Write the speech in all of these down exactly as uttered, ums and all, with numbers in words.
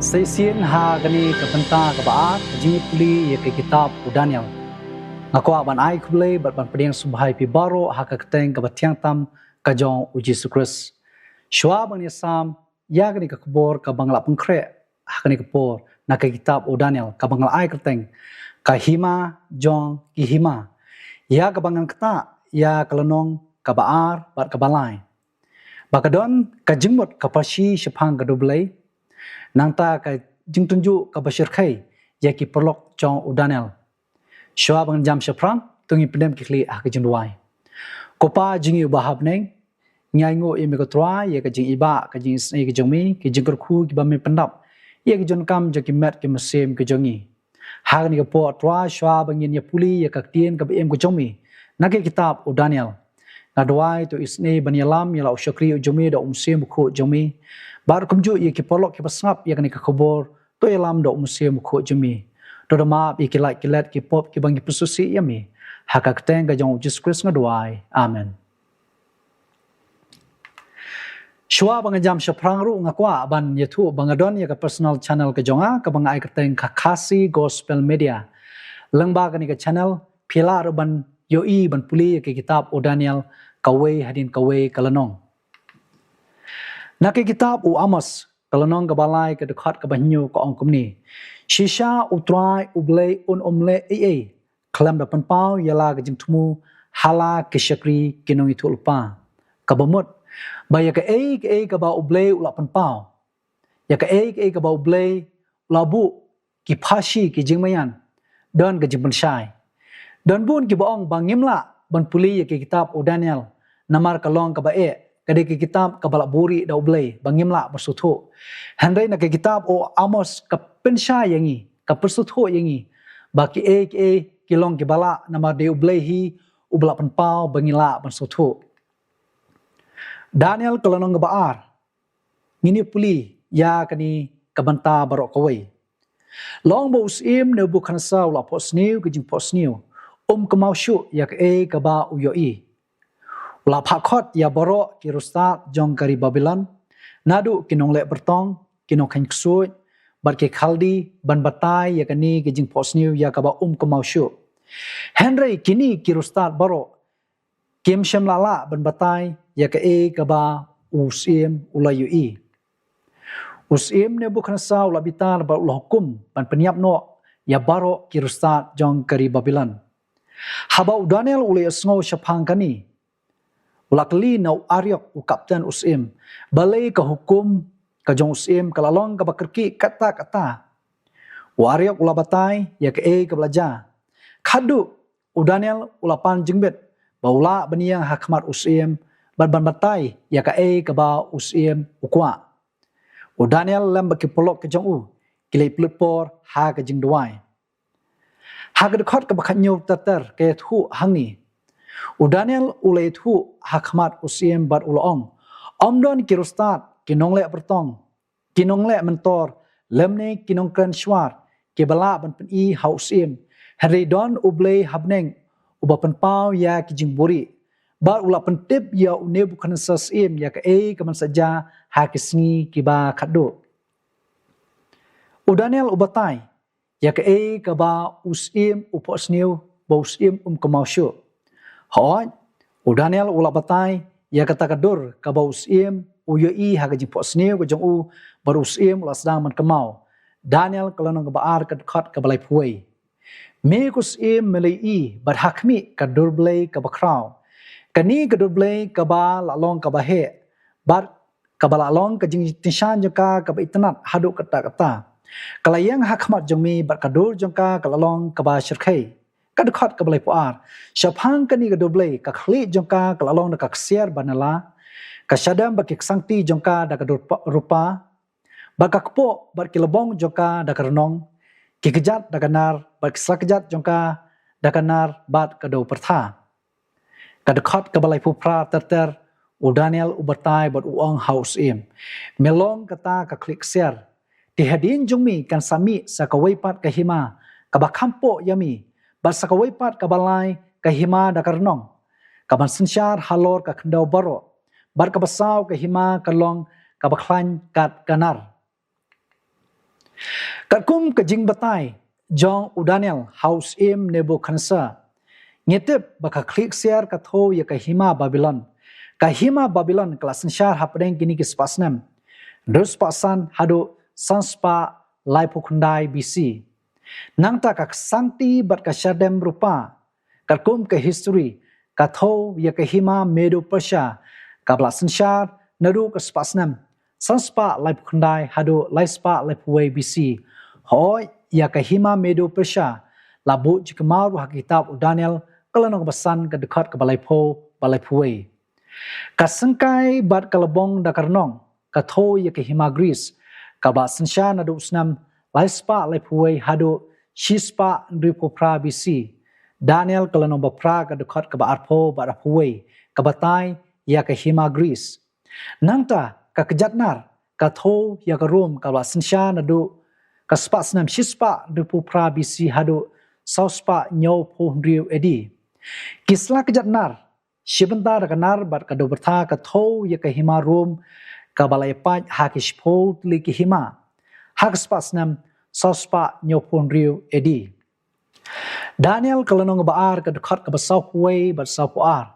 Sa shisien ha kane ka bynta kaba ar, ka jingpule ïa ka kitab u Daniel. Nga kwah ban ai khublei bad ban pdiang sngewbha ïa phi baroh ha ka kyrteng kaba thiang tam ka jong u Jisu Khrist. Shuwa ban ïasam ïa kane ka khubor kaba nga la pynkhreh ha kane ka por na ka kitab u Daniel kaba nga la ai kyrteng Ka Hima jong ki Hima, ïa kaba ngan ktah ïa ka lynnong kaba ar bad kaba lai. Ba ka don ka jingmut ka pharshi shaphang ka dur Blei, nangta ka jingtynjuh kaba shyrkhei ïa ki paralok jong u Daniel. Shuwa ban jam shaphrang, to ngin pyndem ki khlieh ha ka jingduwai. Ko Pa jong ngi uba ha bneng, ngi ainguh ïa me ko Trai ïa ka jingibah, ka jingisnei ka jong me, ki jingkyrkhu kiba me pyndap ïa ki jingkam jong ki met ki mynsiem ki jong ngi. Ha kane ka por Trai, shuwa ba ngin ïa pule ïa ka ktien kaba im ka jong me na ka kitab u Daniel, nga duwai to isnei ban ïalam ïa la u shakri u jong me da u Mynsiem Bakhuid jong me. Bad kumjuh ïa ki paralok kiba sngap ïa kane ka khubor, to ïalam da u Mynsiem Bakhuid jong me. To da map ïa ki lait ki let ki pop kiba ngi pynsngewsih ïa me. Ha ka kyrteng ka jong u Jisu Khrist nga duwai. Amen. Shuwa ba nga jam shaphrang ruh, nga kwah ban ïathuh ba nga don ïa ka personal channel ka jong nga kaba nga ai kyrteng ka Khasi Gospel Media. Lyngba kane ka channel phi lah ruh ban ïohi ban pule ïa ka kitab u Daniel kawei hadien kawei ka lynnong. Na ka kitab u Amos, ka lynnong kaba lai, ka dkhot kaba hynñiew ka ong kumne: Shisha U Trai U Blei un ym leh ei ei khlem da pynpaw ïa la ka jingthmu ha la ki shakri ki nongïathuhlypa. Kaba mut ba ïa kaei kaei kaba U Blei u la pynpaw, ïa kaei kaei kaba U Blei u la buh, ki pharshi, ki jingmaïan, don ka jingpynshai. Don bun kiba ong ba ngim lah ban pule ïa ka kitab u Daniel namar ka long kaba eh, ka dei ka kitab kaba la buhrieh da U Blei, ba ngim lah ban sngewthuh. Hynrei na ka kitab u Amos ka pynshai ïa ngi, ka pynsngewthuh ïa ngi ba kiei kiei ki long kiba lah namar dei U Blei hi uba la pynpaw ba ngi lah ban sngewthuh. Daniel ka lynnong kaba ar. Ngin ïa pule ïa kane ka bynta baroh kawei. Long ba u syiem Nebukhadnessar u la phohsniew ka jingphohsniew, um kynmaw shuh ïa kaei kaba u ïohi. U la phah khot ïa baroh ki riewstad jong ka ri Babilon, naduh ki nongleh byrtong, ki nongkheiñ ksuid bad ki Khaldi ban batai ïa kane ka jingphohsniew ïa kaba um kynmaw shuh. Hynrei kine ki riewstad baroh kim shym la lah ban batai ïa kaei kaba u syiem u la ïohi. U syiem Nebukhadnessar u la bitar bad u la hukum ban pynïap noh ïa baroh ki riewstad jong ka ri Babilon. Haba u Daniel u la ïohsngew shaphang kane, u la kylli na u Ariok, u kapten u syiem, balei ka hukum ka jong u syiem ka la long kaba kyrkieh katta katta. U Ariok u la batai ïa kaei kaba la jia. Khadduh u Daniel u la pan jingbit ba u lah ban ïeng ha khmat u syiem bad ban batai ïa kaei kaba u syiem u kwah. U Daniel lem bad ki paralok ki jong u ki la ïa pynlut por ha ka jingduwai. Ha ka dkhot kaba khathynñiew ter ter ka ïathuh hangne: U Daniel u la ïathuh ha khmat u syiem bad u la ong: Ym don ki riewstad, ki nongleh byrtong, ki nongleh myntor, lymne ki nongkren shwar kiba lah ban pyni ha u syiem. Hynrei don U Blei ha bneng uba pynpaw ïa ki jingbuhrieh, bad u la pyntip ïa u Nebukhadnessar syiem ïa kaei ka ban sa jia ha ki sngi kiba khatduh. U Daniel u batai ïa kaei kaba u syiem u phohsniew ba u syiem um kynmaw shuh. Hooid, u Daniel u la batai ïa kata ka dur kaba u syiem u ïohi ha ka jingphohsniew ka jong u, bad u syiem u la sdang ban kynmaw. Daniel ka lynnong kaba ar, ka dkhot kaba laiphew wei. Me ko syiem me la ïohi bad ha khmih ka dur Blei kaba khraw, kane ka dur Blei kaba la long kaba heh, bad kaba la long ka jingtyngshaiñ jong ka kaba itynnad haduh katta katta. Ka la ïeng ha khmat jong me bad ka dur jong ka ka la long kaba shyrkhei. Ka dkhot kaba laiphew ar. Shaphang kane ka dur Blei, ka khlieh jong ka ka la long da ka ksiar ba nylla, ka shadem bad ki ksangti jong ka da ka dur pa-, rupa, bad ka kpoh bad ki lbong jong ka da ka rnong, ki kjat da ka nar, bad ki sla kjat jong ka da ka nar bad ka dew pyrtha. Ka dkhot kaba laiphew phra ter ter, u Daniel u batai bad u ong ha u syiem: Me long kata ka khlieh ksiar. Te hadien jong me kan sa mih sa kawei pat ka hima kaba kham poh ïa me, bad sa kawei pat kaba lai ka hima da ka rnong, kaban synshar halor ka khyndew baroh, bad kaba saw ka hima kan long kaba khlaiñ kat ka nar. Katkum ka jingbatai jong u Daniel ha u syiem Nebuchadnezzar, ngi tip ba ka khlieh ksiar ka thew ïa ka hima Babilon. Ka hima Babilon ka la synshar hapdeng kine ki spah snem, hynriew spah san haduh san spah laiphew khyndai B C. Nangta ka ksangti bad ka shadem rupa, katkum ka history, ka thew ïa ka hima Medo Persia, kaba la synshar naduh ka spah snem san spah laiphew khyndai haduh lai spah laiphew wei B C. Hooid, ïa ka hima Medo Persia la buh jingkynmaw ruh ha ka kitab u Daniel, ka lynnong ba san, ka dkhot kaba laiphew bad laiphew wei. Ka syngkai bad ka lbong da ka rnong ka thew ïa ka hima Greece, kaba la synshar naduh u snem lai spah laiphew wei haduh shi spah hynriewphew phra B C. Daniel ka lynnong ba phra, ka dkhot kaba arphew bad arphew wei, ka batai ïa ka hima Greece. Nangta ka kjat nar ka thew ïa ka Rom, kaba la synshar naduh ka spah snem shi spah hynriewphew phra B C haduh saw spah hynñiewphew hynriew A D. Ki sla kjat nar, shi bynta da ka nar bad ka dewbyrtha, ka thew ïa ka hima Rom, kaba la ïapait ha ki shiphew tylli ki hima ha ka spah snem saw spah hynñiewphew hynriew A D. Daniel ka lynnong ba ar, ka dkhot kaba sawphew wei bad sawphew ar.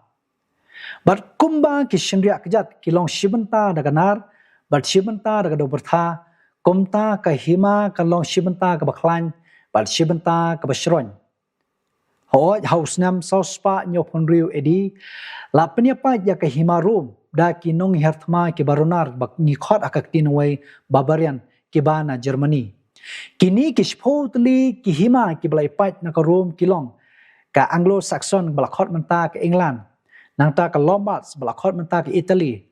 Bad kumba ki shynriah kjat ki long shi bynta da ka nar bad shi bynta da ka dewbyrtha, kumta ka hima ka long shi bynta kaba khlaiñ bad shi bynta kaba shroiñ. Hooid, ha u snem saw spah hynñiewphew hynriew A D, la pynïapait ïa ka hima Rom da ki nonghiar thma kiba runar, ba ngi khot ha ka ktien nongwei Barbarian, kiba na Germany. Kine ki shiphew tylli ki hima kiba la ïapait na ka Rom ki long ka Anglo-Saxon, ba la khot mynta ka England, nangta ka Lombards, ba la khot mynta ka Italy,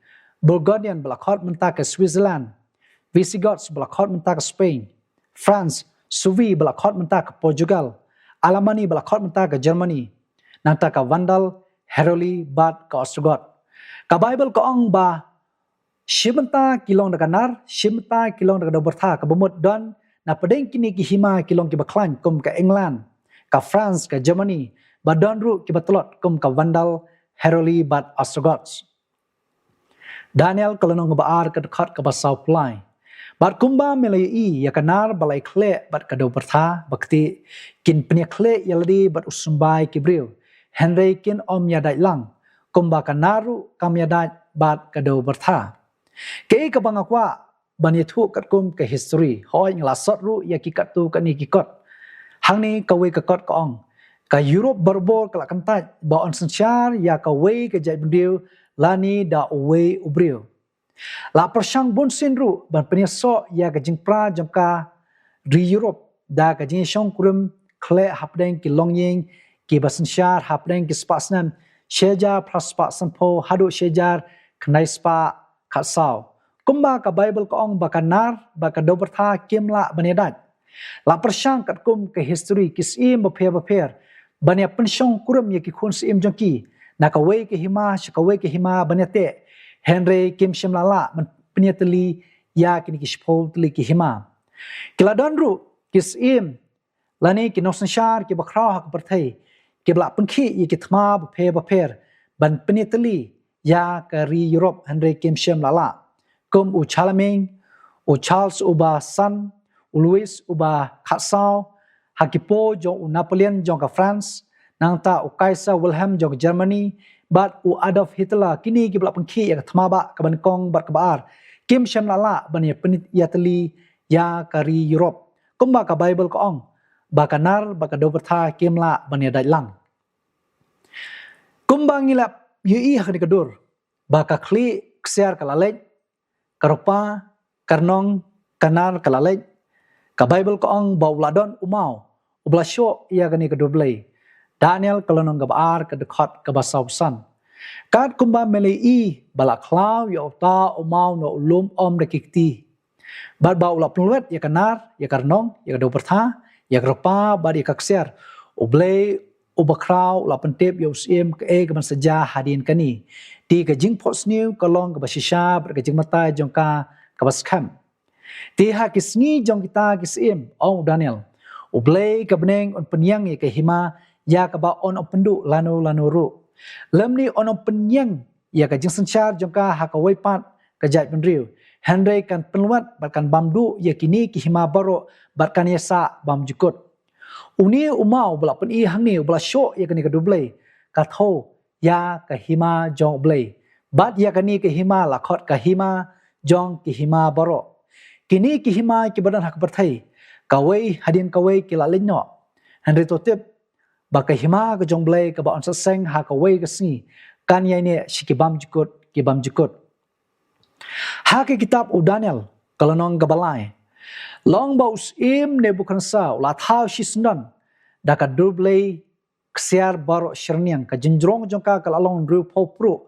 Burgundian, ba la khot mynta ka Switzerland, Visigoths, ba la khot mynta ka Spain, France, Suevi, ba la khot mynta ka Portugal, Alemanni, ba la khot mynta ka Germany, nangta ka Vandal, Heruli bad ka Ostrogoth. Ka Baibl ka ong ba shi bynta ki long da ka nar, shi bynta ki long da ka dewbyrtha, kaba mut don na pdeng kine ki hima ki long kiba khlaiñ, kum ka England, ka France, ka Germany, bad don ruh kiba tlot, kum ka Vandal, Heruli bad Ostrogoths. Daniel ka lynnong kaba ar, ka dkhot kaba sawphew lai. Bad kumba me la ïohi ïa ka nar ba la ïakhleh bad ka dewbyrtha, ba kti kin pynïakhleh ïa lade bad u symbai ki briew, hynrei kin ym ïadait lang, kumba ka nar ruh kam ïadait bad ka dewbyrtha. Kaei kaba nga kwah ban ïathuh katkum ka history, hooid, nga la sot ruh ïa ki katto katne ki kot. Hangne kawei ka kot ka ong, ka Europe barabor ka la kyntait ba yn synshar ïa kawei ka jaitbynriew lane da uwei u briew. La pyrshang bunsien ruh ban pynïasoh ïa ka jingpra jong ka ri Europe da ka jingïashongkurim khleh hapdeng ki longïing kiba synshar hapdeng ki spah snem shi hajar phra spah sanphew haduh shi hajar khyndai spah khatsaw. Kumba ka Baibl ka ong ba ka nar bad ka dewbyrtha kim lah ban ïadait. La pyrshang katkum ka history ki syiem bapher bapher ban ïa pynshongkurim ïa ki khun syiem jong ki na kawei ka hima sha kawei ka hima ban ïateh, hynrei kim shym la lah ban pynïatylli ïa kine ki shiphew tylli ki hima. Ki la don ruh ki syiem lane ki nongsynshar kiba khraw ha ka pyrthei kiba la pynkhih ïa ki thma bapher bapher ban pynïatylli ïa ka ri Europe, hynrei kim shym la lah. Kum u Charlemagne, u Charles uba san, u Louis uba khatsaw, ha ki paw jong u Napoleon jong ka France, nangta u Kaiser Wilhelm jong ka Germany, bad u Adolf Hitler, kine kiba la pynkhih ïa ka thma bah kaba nyngkong bad kaba ar, kim shym la lah ban ïa pynïatylli ïa ka ri Europe. Kumba ka Baibl ka ong ba ka nar bad ka dewbyrtha kim lah ban ïadait lang. Kumba ngi la ïohi ha kane ka dur ba ka khlieh ksiar ka la leit, ka rupa, ka rnong, ka nar ka la leit, ka Baibl ka ong ba u la don u maw uba la shoh ïa kane ka dur Blei. Daniel ka lynnong kaba ar, ka dkhot kaba sawphew san. Katkumba me la ïohi ba la khlaw ïa uta u maw na u lum ym da ki kti, bad ba u la pynlwet ïa ka nar, ïa ka rnong, ïa ka dewbyrtha, ïa ka rupa bad ïa ka ksiar, U Blei uba khraw u la pyntip ïa u syiem kaei kaban sa jia hadien kane. Te ka jingphohsniew ka long kaba shisha bad ka jingbatai jong ka kaba skhem. Te ha ki sngi jong kita ki syiem, ong u Daniel, U Blei ka bneng un pynïeng ïa ka hima ïa kaba un ym pynduh lano lano ruh, lymne un ym pynïeng ïa ka jingsynshar jong ka ha kawei pat ka jaitbynriew. hynrei kan pynlwet bad kan bam duh ïa kine ki hima baroh bad kan ïasah bam jukut. Une u maw uba la pyni hangne uba la shoh ïa kane ka dublei, ka thew ïa ka hima jong U Blei. Bad ïa kane ka hima la khot ka hima jong ki hima baroh. Kine ki hima kiba don ha ka pyrthei, kawei hadien kawei ki la leit noh. Hynrei to tip ba ka hima ka jong U Blei kaba yn sa seng ha kawei ka sngi kan ïaineh sha ki bam jukut, ki bam jukut. Ha ka kitab u Daniel, ka lynnong kaba lai, long ba u syiem Nebukhadnessar u la thaw shisyndon da ka dublei ksiar baroh shyrniang, ka jingjrong jong ka ka la long hynriewphew pruh,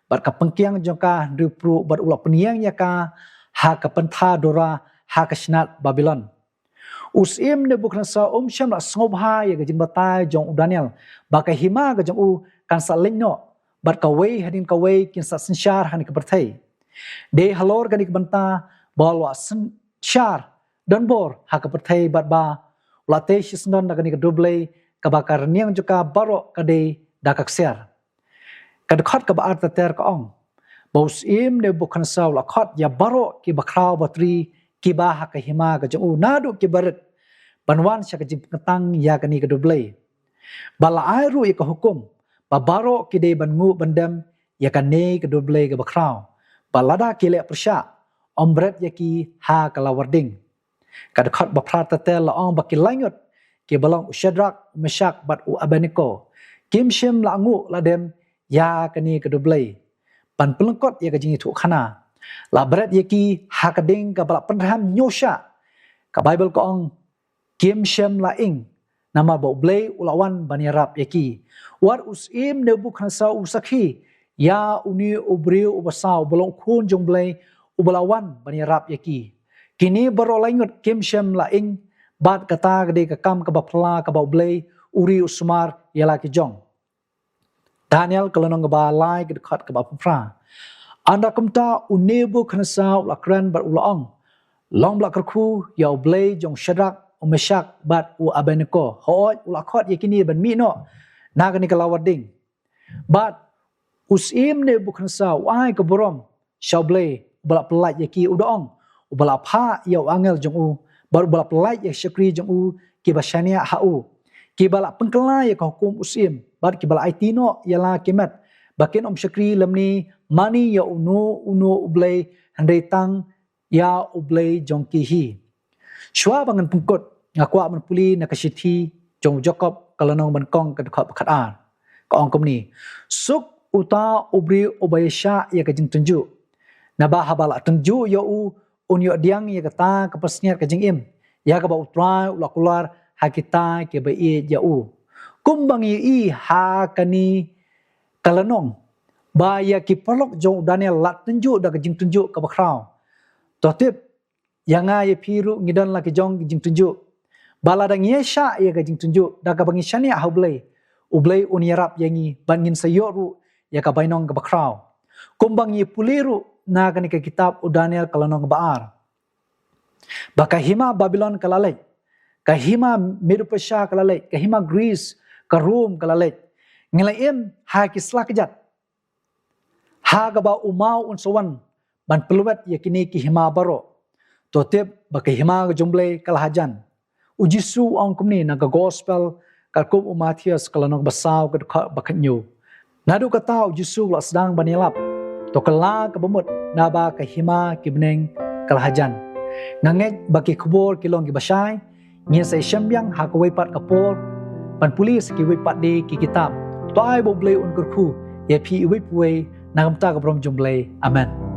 bad ka pynkiang jong ka hynriew pruh, bad u la pynïeng ïa ka ha ka pyntha dura ha ka shnat Babilon. U syiem Nebukhadnessar um shym la sngewbha ïa ka jingbatai jong u Daniel ba ka hima ka jong u kan sa leit noh, bad kawei hadien kawei kin sa synshar ha kane ka pyrthei. Dei halor kane ka bynta ba u la synshar donbor ha ka pyrthei, bad ba u la tei shisyndon da kane ka dublei kaba ka rynïeng jong ka baroh ka dei da ka ksiar. Ka dkhot kaba artatien ka ong ba u syiem Nebukhadnessar u la khot ïa baroh kiba khraw batri kiba ha ka hima ka jong u, naduh kiba rit ban wan sha ka jingpyntang ïa kane ka dublei. Ba la ai ruh ïa ka hukum ba baroh ki dei ban nguh ban dem ïa kane ka dublei kaba khraw, ba lada ki leh pyrshah, ym bret ïa ki ha ka lawar ding. Ka dkhot ba phra ter ter la ong ba ki laingut, kiba long u Shadrak, u Meshak bad u Abednego, kim shym la nguh la dem ïa kane ka dublei ban pynlyngkot ïa ka jingïathuhkhana. La bret ïa ki ha ka ding kaba la pynrhem ñiewshah. Ka Baibl ka ong kim shym la ing, namar ba U Blei u la wan ban ïarap ïa ki. Wat u syiem Nebukhadnessar u sakhi ïa une u briew uba saw, uba long u khun jong U Blei, uba la wan ban ïarap ïa ki. Kine baroh laingut kim shym la ing, bad kata ka dei ka kam kaba phylla kaba U Blei u ri u sumar ïa la ki jong. Daniel ka lynnong kaba lai, ka dkhot kaba phra. Ynda kumta u Nebukhadnessar u la kren bad u la ong, long ba la kyrkhu ïa U Blei jong u Shadrak, u Meshak bad u Abednego, hooid u la khot ïa kine ban mih noh na kane ka lawar ding. Bad u syiem Nebukhadnessar u ai ka burom sha U Blei uba la pyllait ïa ki, u da ong, uba la phah ïa u angel jong u, bad uba la pyllait ïa ki shakri jong u kiba shaniah ha u, kiba la pynkylla ïa ka hukum u syiem, bad kiba la aiti noh ïa la ki met ba kin ym shakri lymne mane ïa uno uno u blei hynrei tang ïa U Blei jong ki hi. Shuwa ba ngan pynkut, nga kwah ban pule na ka shithi jong u Jakob, ka lynnong ba nyngkong, ka dkhot ba khatar. Ka ong kumne: Suk uta u briew uba ïashah ïa ka jingtynjuh, naba haba la tynjuh ïa u, un ïoh pdiang ïa kata ka pansngiat ka jingim ïa kaba U Trai u la kular ha kita kiba ïeit ïa u. Kumba ngi ïohi ha kane ka lynnong, ba ïa ki paralok jong u Daniel la tynjuh da ka jingtynjuh kaba khraw. To tip, ïa nga ïa phi ruh ngi don la ki jong ki jingtynjuh. Ba lada ngi ïashah ïa ka jingtynjuh da kaba ngi shaniah ha U Blei, U Blei un ïarap ïa ngi ban ngin sa ïoh ruh ïa ka bainong kaba khraw. Kumba ngi pule ruh na kane ka kitab u Daniel, ka lynnong kaba ar, ba ka hima Babilon ka la leit, ka hima Medo-Persia ka la leit, ka hima Greece, ka Rome ka la leit. Ngi la im ha ki sla kjat ha kaba u maw un sa wan ban pynlwet ïa kine ki hima baroh. To tip ba ka hima ka jong U Blei ka la hajan. U Jisu u ong kumne na ka Gospel katkum u Mathaios, ka lynnong ba saw, ka dkhot ba khathynñiew. Naduh kata u Jisu u la sdang ban ïalap: To kylla kaba mut, naba ka hima ki bneng ka la hajan. Nga ngeit ba ki khubor ki long kiba shai. Ngin sa ïashem biang ha kawei pat ka por ban pule sa kiwei pat de ki kitab. To ai ba U Blei un kyrkhu ïa phi iwei pa iwei, na ka bynta ka burom jong U Blei. Amen.